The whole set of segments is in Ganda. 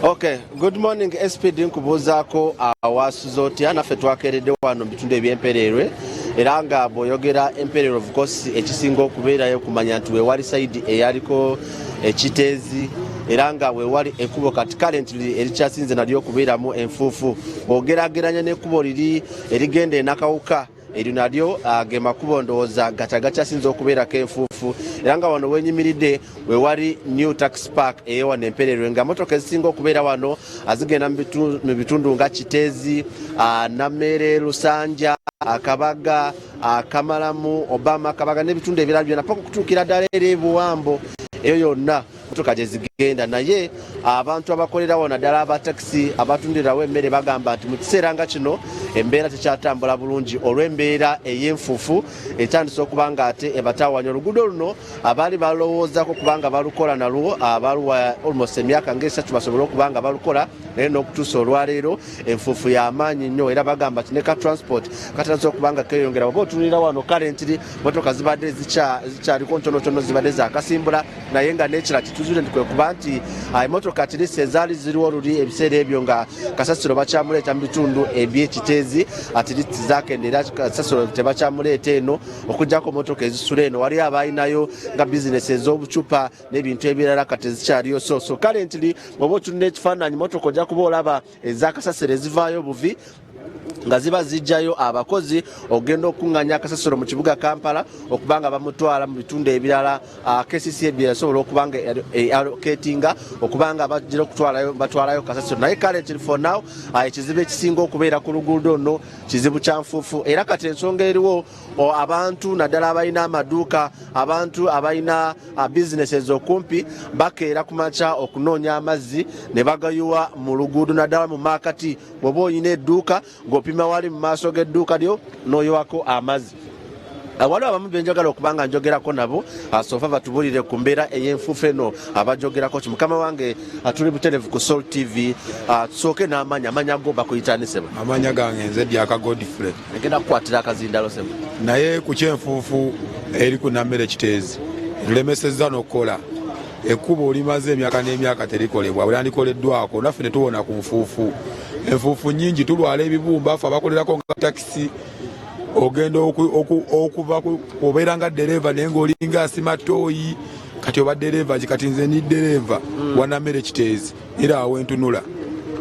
Okay, good morning SPD. Nkubuuzaako awasuze otya? Naffe twakeredde wano mu bitundu ebyempereerwe, era nga bw'oyogera Empereerwe, of course ekisinga okubeerayo kumanya nti wewali side eyaliko Ekiteezi, era nga wewali ekkubo kati currently erikyasinze nalyo okubeeramu enfuufu bw'ogeraageranya n'ekkubo liri erigenda enakawuka. Eryo nalyo ge makubo ndowooza gata gakyasinze okubeerako enfuufu, era nga wano wenyimiridde wewali New Taxi Park eyewano Empererwe, nga motoka ezisinga okubeera wano azigenda mu bitundu nga Kiteezi, Namere, Lusanja, Kabaga, Kamalamu, Obama, Kabaga n'ebitundu ebirala byonna paka okutuukira ddala eri Ebuwambo. Eyo yonna motoka gye zigenda, naye abantu abakolerawo, naddala abatakisi abatundirawo emmere, bagamba nti mu kiseera nga kino embeera tekyatambula bulungi olw'embeera ey'enfuufu etandise okuba nga ate ebatawanya. Oluguudo luno abaali balowoozako kubanga balukola nalwo baluwa almost emyaka nga 3 basobole okuba nga balukola, naye n'okutuusa olwaleero enfuufu y'amaanyi nnyo, era bagamba nti ne ka transport katandise okuba nga keeyongera. Oba otunulira wano currently motoka zibadde zikyaliko ntonotono, zibadde zakasimbula, naye nga n'ekira kituzule nti kwe kuba nti emotoka at least ezaali ziriwo luli ebiseera ebyo nga kasasiro bakyamuleeta mu bitundu ebyekiteezi, at least zakenda, era kasasiro tebakyamuleeta eno okugjako motoka ezisula eno. Wali abalinayo nga bizinesi ez'obucupa n'ebintu ebirala, kati ezikyaliyo. So currently oba otunula ekifaananyi, motoka ojja kuba olaba ezakasasiro ezivaayo buvi nga ziba zijjayo abakozi okugenda okukuŋŋanya akasasiro mu kibuga Kampala okuba nga bamutwala mu bitundu ebirala. KCCA yasobola okuba nga allocatinga okuba nga bagira okutwalayo, batwalayo kasasiro, naye currently for now ekizibu ekisinga okubeera ku luguudo nno kizibu kya nfuufu. Era kati ensonga eriwo, abantu naddala abalina amaduuka, abantu abalina businesses okumpi, bakeera ku makya okunoonya amazzi ne bagayiwa mu luguudo, naddala mu maakati. Bw'oba olina edduuka ng'opima wali mu maaso g'edduuka lyo n'oyiwako amazzi. Waliwo abamu benjagala okuba nga njogerako nabo, so far batubulire ku mbeera ey'enfuufu eno abajogerako ki. Mukama wange, tuli buterevu ku Sol TV. Tusooke n'amanya, amanya go bakuyitani, sebo? Amanya gange nze Dyaka Godfrey. Ngenda kukwatira akazindalo, sebo. Naye ku kyenfuufu eri ku Nammere Kiteezi etulemesezza n'okukola. Ekkubo olimaze emyaka n'emyaka terikolebwa, bwandikoleddwako naffe ne tuwona ku nfuufu. Enfuufu nyingi, tulwala ebibumba ffe abakolerako nga takisi. Ogenda okuva obeera nga dereeva naye ng'olinga asima tooyi. Kati oba dereeva ki? Kati nze ndi dereeva wa Nammere Kiteezi, era awo entunula.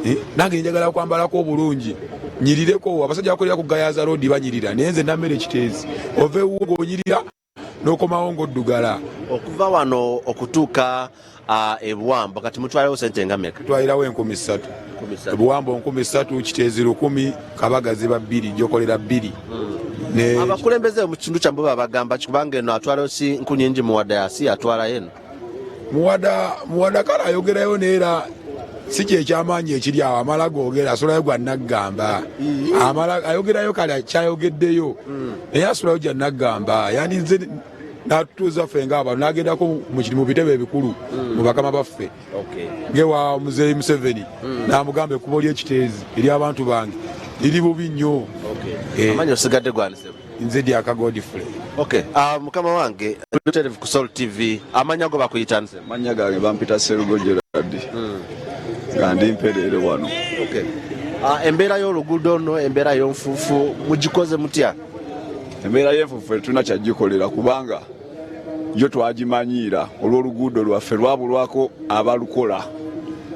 Eh, nange njagala kwambalako obulungi, nyirireko. Abasajja bakolera ku Gayaza Road banyirira, naye nze Nammere Kiteezi ova ewuwo ng'onyirira n'okomawo ng'oddugala. Okuva wano okutuuka Ebuwambo kati mutwalewo sente nga meka? Tutwalirawo 3000. Ebuwambo 3000, Kiteezi 1000, Kabaga ziba 2, gyokolera 2. Abakulembeze mu kitundu kyammwe babagamba ki? Kubanga eno atwalayo si nku nyingi, Muwada yasi atwalayo eno. Muwada kale ayogerayo, neera si kyekyamaanyi ekiri awo. Amala googera, asulayo gwa naggamba. Amala ayogerayo, kale kyayogeddeyo, naye asulayo gya naggamba. Yandinze natutuuza ffe ngaabantu nagendako mu bitebe ebikulu, mu bakama baffe, ngewa Muzeeyi Museveni, namugamba ekkubo lyekiteezi ery'abantu bange liri bubi nnyo. Eh. Amanya osigadde gwani, sebo? Nze Dyaka Godfrey. Okay, mukama wange, tuli ku Sol TV. Amanya go bakuyita nze? Amanya gange bampita Serugo Gerard, nga ndi Mpereere wano. Okay. Embeera y'oluguudo nno, embeera y'onfuufu, mugikoze mutya? Embeera y'enfuufu tetulina kyagikolera kubanga yo twagimanyiira olw'oluguudo lwaffe lwabulwako abalukola,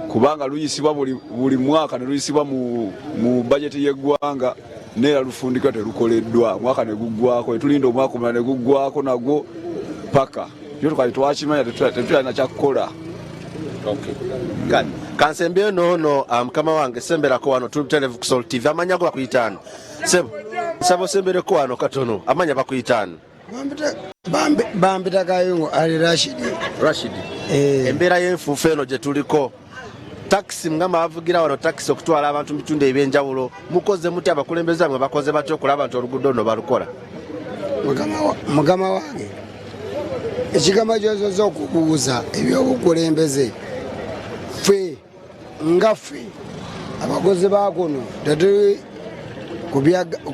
kubanga luyisibwa buli mwaka ne luyisibwa mu bajeti y'eggwanga, neera lufundikwa telukoleddwa. Omwaka ne guggwako, netulinda omwaka omulala ne guggwako nagwo paka yo tukali twakimanya tetulina kyakukola. Kale kansembyeyo noono. Mukama wange, semberako wano, tuli buterevu ku Sol TV. Amanya go bakuyitaani, sebo? Sabo, sembereko wano katono. Amanya bakuyitaani? Bampita Kayungu Ali Rashidi. Rashid. Eh. Embeera y'enfuufu eno gye tuliko, takisi nga bavugira wano takisi okutwala abantu mu bitundu ebyenjawulo, mukoze mutya? Abakulembeze bamwe bakoze batya okulaba nti oluguudo luno balukola? Mukama wange, ekigambo kyosoza okubuuza ebyobukulembeze, ffe nga ffe abakozi ba kuno tetuli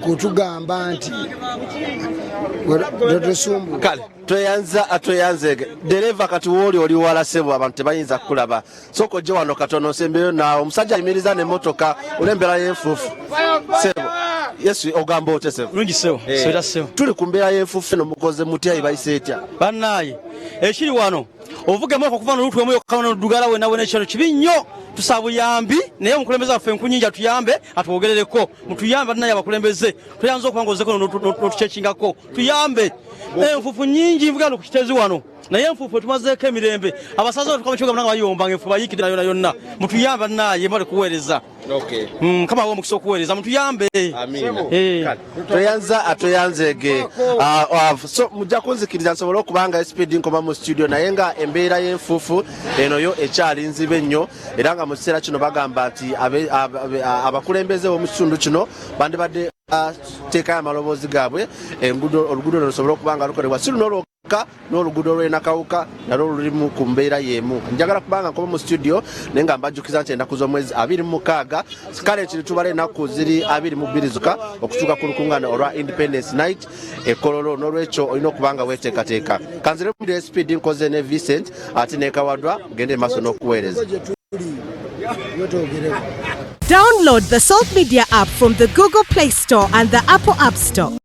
kutugamba nti Totusumbu. Kale tweyanza tweyanzege. Dereva, kati wooli oli wala sebo, abantu tebayinza kukulaba. Sooka ojje wano katono osembeyo naawe. Omusajja ayimiriza nemmotoka olw'embeera y'enfuufu. Sebo, yesu, ogamba otya sebo? Bulungi ssebo. Sibira ssebo. Tuli ku mbeera y'enfuufu eno, mukoze mutya? Ibayise etya? Bannaaye, ekiri wano, ovuga emotoka okuva nolutwemu yokka nodugala wena wena, ekyalo kibi nnyo. Tusaba buyambi, naye omukulembeze waffe nkunyingi atuyambe, atwogerereko. Mutuyambe bannaye abakulembeze, toyanza okuba nga ozeko notukyekingako. Tuyambe, enfuufu nyingi. Nvuga no ku Kiteezi wano, naye enfuufu etumazeeko emirembe. Abasaza batuka mu kibuga nga bayomba nga enfuufu bayiikidde yonna yonna. Mutuyambe bannaye, mbale kuweereza. Mukama awe omukisa okuweereza, mutuyambe. Amiina. Tweyanza atweyanzege. So mujja kunzikiriza nsobole okuba nga SPD nkoma mu studio, naye nga embeera y'enfuufu eno yo ekyali nzibe nnyo, era nga mu kiseera kino bagamba nti abakulembeze b'omu kitundu kino bandibadde bateekayo amaloboozi gaabwe, enguudo, oluguudo luno lusobole okuba nga lukolebwa. Si luno lwokka, n'oluguudo lw'enakawuka nalwo lulimu ku mbeera y'emu. Njagala kubanga nkoma mu studio, naye nga mbajjukiza nti ennaku z'omwezi 26, kale kiri tubala ennaku ziri 22 zokka okutuuka ku lukuŋŋaana olwa Independence Night ekololo. N'olwekyo olina okuba nga weeteekateeka. Kanzire mu SPD nkoze ne Vincent ate nekawadwa gende maaso n'okuweereza. Gye tuli yotwogereko. Download the Salt Media app from the Google Play Store and the Apple App Store.